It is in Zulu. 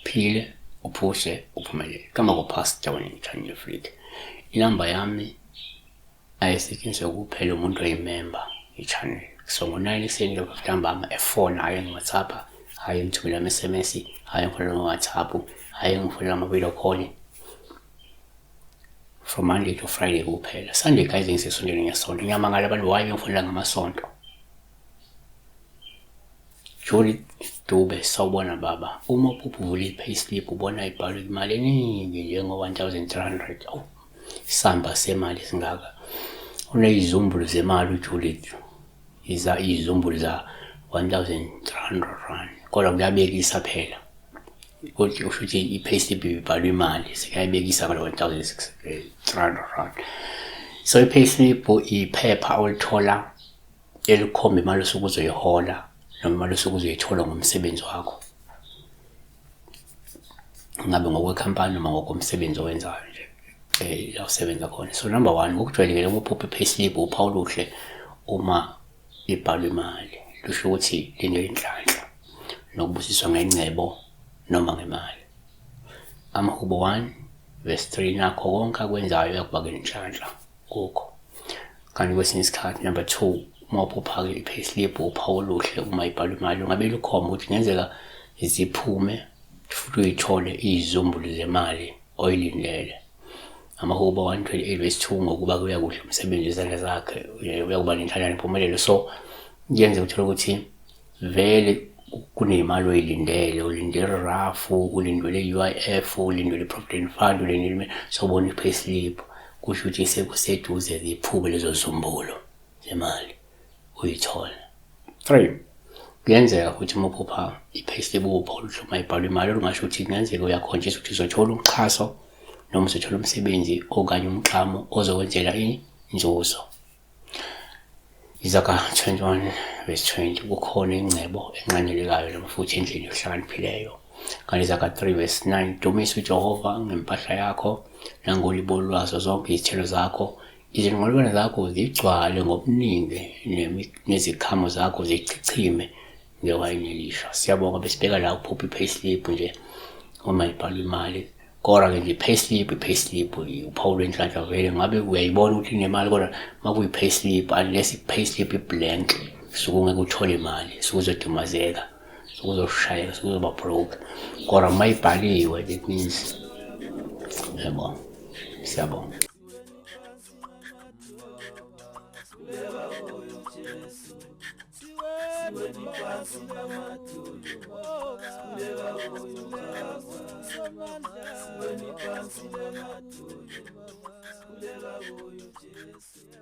Phile, uphuse, uphumelele. Kama kuPastor Wellington Freak. Inamba yami ayisetshenziswa kuphela umuntu oyimemba i-channel. So ngo-9 ekuseni lapha ntambama efona, hhayi ngi-WhatsApp, hhayi ngithumela ama-SMS, hhayi ngifonela ngo-WhatsApp, hhayi ngifonela ama-video call. From Monday to Friday kuphela. Sunday guys ngisesontweni ngesonto. Ngiyamangala abantu why bengifonela ngamasonto. Judith Dube, sawubona baba. Uma uphupha uvula i-payslip ubona ibhalwe imali eningi njengo-1300. Awu, isamba semali esingaka. Unezizumbulu zemali uJudith. Iza izizumbulu za 1300 rand. Kodwa kuyabekisa phela. Kodwa usho ukuthi i-payslip ibhalwe imali, sekuyayibekisa ngalo 1300 rand. So i-payslip iphepha olithola elikhomba imali osuke uzoyihola noma imali osuke uzoyithola ngomsebenzi wakho, ngabe ngokwekhampani noma ngokomsebenzi owenzayo nje la usebenza khona. So number one, ngokujwayelekile uma uphupha i-payslip uphawu oluhle uma ibhalwe imali, lusho ukuthi linenhlanhla nokubusiswa ngengcebo noma ngemali. Amahubo 1 verse 3, nakho konke akwenzayo uyakuba nenhlanhla kukho. Kanti kwesinye isikhathi, number two, uma uphupha-ke i-payslip uphawu oluhle uma ibhalwe imali, ungabe lukhomba ukuthi kungenzeka ziphume futhi uyithole izizumbulu zemali oyilindele. Amahubo 128 verse 2, ngokuba kuya kuhle umsebenzi wezandla zakhe, uyakuba nenhlanhla nempumelelo. So kuyenzeka uthole ukuthi vele kunemali oyilindele, ulindele i-RAF, ulindele i-UIF, ulindele i-Provident Fund, ulindele, sowubona i-payslip, kusho ukuthi sekuseduze ziphume lezo zumbulo zemali uyithole. Three, kuyenzeka futhi uma uphupha i-payslip upha oluhle uma ibhalwa imali, olungasho ukuthi kungenzeka uyakhonjiswa ukuthi uzothola uxhaso noma uzothola umsebenzi okanye umklamo ozokwenzela inzuzo. Izaga 21 verse 20, kukhona ingcebo enqanyelekayo noma futhi endlini yohlakaniphileyo. Kanti Izaga 3 verse 9, dumisa uJehova ngempahla yakho nangolibo lwazo zonke izithelo zakho, izinqolobane zakho zigcwale ngobuningi nezikhamo zakho zichichime ngewayini elisha. Siyabonga, besibheka la uphupha i-payslip nje uma ibhalwa imali. Kodwa-ke nje i-payslip, i-payslip uphawu lwenhlanhla vele, ngabe uyayibona ukuthi inemali, kodwa uma kuyi-payslip, unless i-payslip i-blank, suke ungeke uthole imali, suke uzodumazeka, suke uzoshayeka, suke uzoba broke. Kodwa uma ibhaliwe, it means, yabo, siyabonga. Sikhuleka kuyo Jesu.